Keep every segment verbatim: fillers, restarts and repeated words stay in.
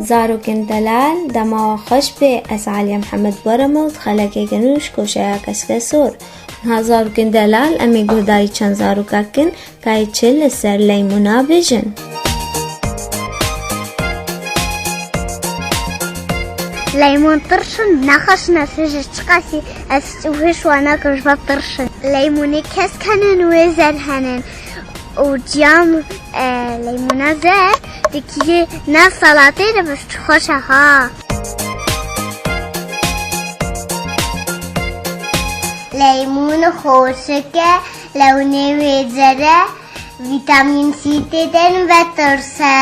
Zarokên delal, dema we xweş be, ez Aliye Mihemed Borem û di xelekê Genûş koşeya Keske Sor. Niha zarokên delal, em ê guhdarî çend zaroka kin, ka yê çi li ser leymûna bêjin. Leymûn tirş in, nexweş in, ez hêj çiqas jî ez û hêj wana ku ji ber tirş in. Leymûnê kesk henin, wê zer henin. Û ciyam, e, leymûna zer dikî nav salatê de, bes çi xweş e ha. Leymûn xweşik e, lewnê wê zer e, vîtamîn C tê de, ne ve tirş e.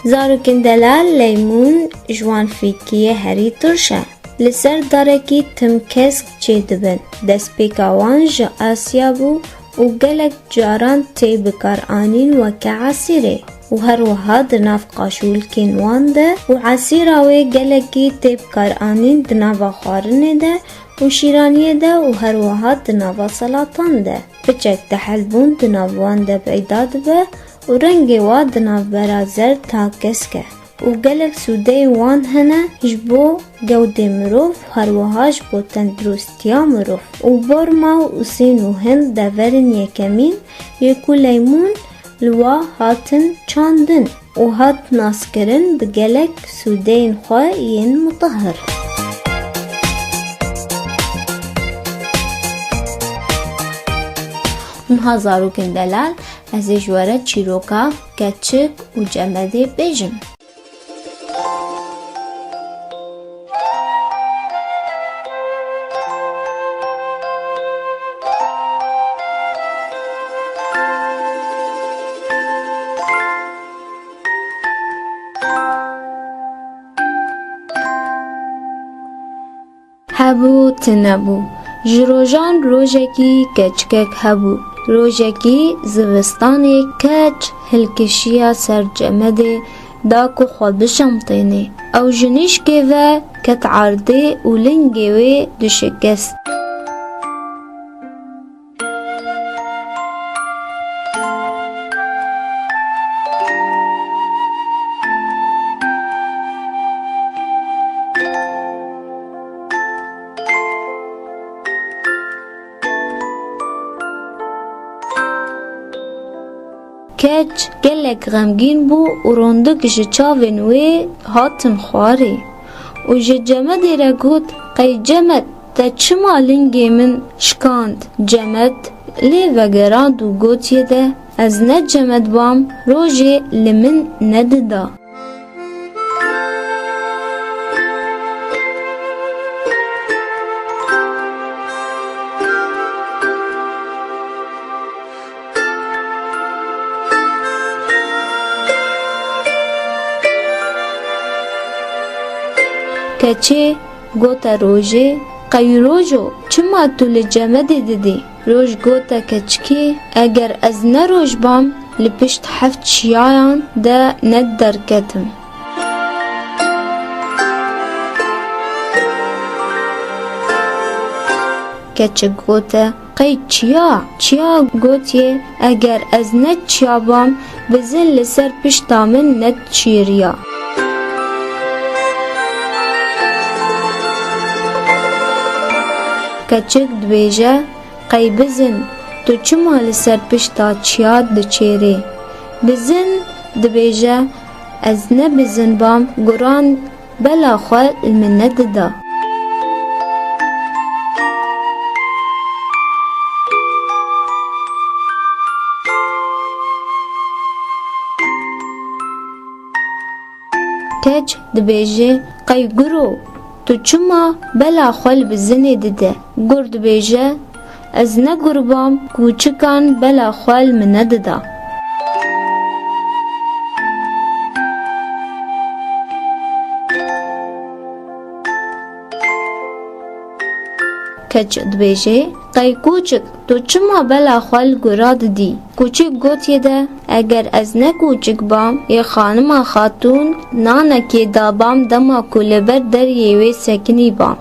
Zarokên delal, leymûn ji wan fîkiyê herî tirş e. Li ser darekî tim kesk çêdibin. Destpêka wan ji Asya bû û gelek caran tê bikaranîn weke esîrê û her wiha di nav qaşûlkên wan de û esîra wê gelekî tê bikaranîn di nava xwarinê de û şîraniyê de û her wiha di nava salatan de. Piçek tehelbûn di nav wan de peyda dibe û rengê wa di navbera zerd ta kesk e. Û gelek sûdeyên wan hene ji bo gewdê mirov, her wiha ji bo tenduristiya mirov. Û Borma û Sîn û Hind deverên yekemîn yê ku leymûn li wa hatin çandin û hat naskirin bi gelek sûdeyên xwe yên mutehir. Niha zarokên delal, ez ê ji we re çîroka keçik û cemedê bêjim. Hebû, tune bû. Ji rojan rojekî keçikek hebû. Rojekî zivistanê keç hilkişiya ser cemedê da ku xwe bişemtênê. Ew ji nişkê ve ket erdê û lingê wê dişikest. Keç gelek xemgîn bû û rondik ji çavên wê hatin xwarê û ji cemedê re got, qey cemed, te çima lingê min şikand? Cemed lê vegerand û gotiye de, ez ne cemed bam, rojê li min nedida. Keçê gote rojê, qey rojo, çima tu li cemedê didî? Roj gote keçikê, eger ez ne roj bam, li pişt heft çiyayan de ne derketim. Keçik gote, qey çiya? Çiya gotiye, eger ez ne çiya bam, bizin li ser pişta min ne çêriya. Keçik dibêje, qey bizin, tu çima li ser pişta çiya diçêrî? Bizin dibêje, ez ne bizin bam, guran bela xwe li min nedida. Keç dibêje, qey guro, tu çima bela xwe li bizinê dide? Gur dibêje, ez ne gur bam, kûçikan bela xwe li min nedida. Keç dibêje, qey kûçik, tu çima bela xwe li gura didî? Kûçik gotiye de, eger ez ne kûçik bam, ê xanima xatûn nanekê dabam dema ku li ber deriyê wê sekinî bam.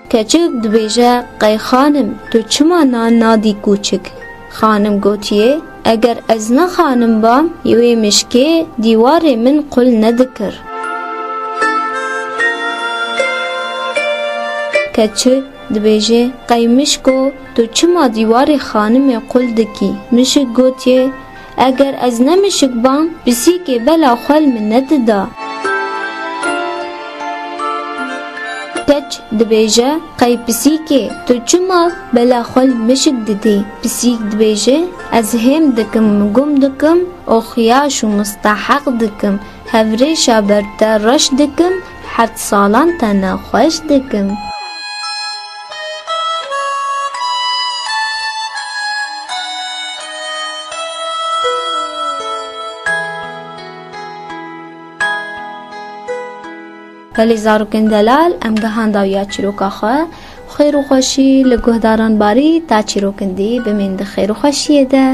Keçik dibêje, qey xanim, tu çima nan nadî kûçik? Xanim gotiye, eger ez ne xanim bam, wê mişkê dîwarê min qul nedikir. Keçik dibêje, qey mişko, tu çima dîwarê xanimê qul dikî? Mişik gotiye, eger ez ne mişik bam, pisîkê bela xwe li min nedida. Keç dibêje, qey pisîkê, tu çima bela xwe li mişik didî? Pisîk dibêje, ez hêm dikim, min gum dikim û xiyaş û misteheq dikim. Hevrêşa ber te reş dikim, heft salan te nexweş dikim. Belê zarokên delal, em gehanda ya çîroka xwe. Xêr û xweşî li guhdaran barî, ta çîrokên dî bimîn di xêr û xweşiyê de.